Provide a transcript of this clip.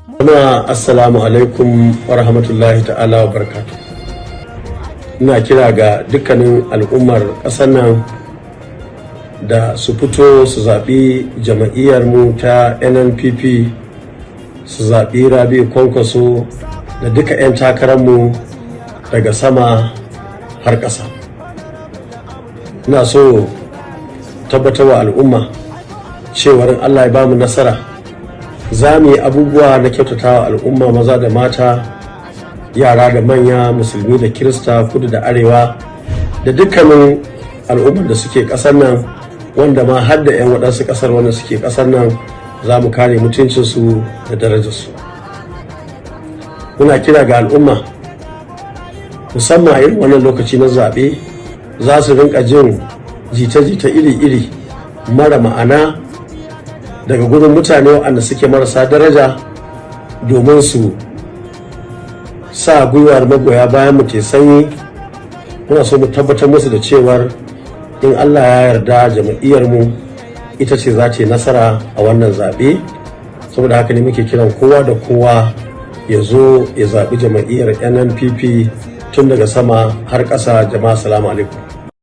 Jama'a, assalamu alaikum wa rahmatullahi ta'ala wa barakatu. Ina kira ga dukkanin al'ummar ƙasar nan da su fito su zaɓi jama'iyyar mu ta NNPP, su zaɓi Rabiu Kwankwaso da duka 'yan takararmu daga sama har ƙasa. Ina so tabbatarwa al'umma cewar Allah ya bamu nasara, za mu yi abubuwa na kyautatawa al'umma, maza da mata, yara da manya, musulmi da kirista, kudu da arewa, da dukkanin al'ummar da suke ƙasar nan, wanda ma har da 'yan waɗansu ƙasar wanda suke ƙasar nan, za mu kare mutuncinsu da darajarsu. Muna kira ga al'umma, musamman a irin wannan lokaci na zaɓe, za su rinka jin jita-jita iri-iri mara ma'ana daga gurin mutane waɗanda suke marasa daraja, domin su sa gwiwar magoya bayan mu ta sanyi. Muna so mu tabbatar musu da cewar in Allah ya yarda, jama'iyyar mu ita ce za ta yi nasara a wannan zaɓe. Saboda haka ne muke kiran kowa da kowa ya zo ya zaɓi jama'iyyar NNPP tun daga sama har ƙasa. Jama'a, salamu alaikum.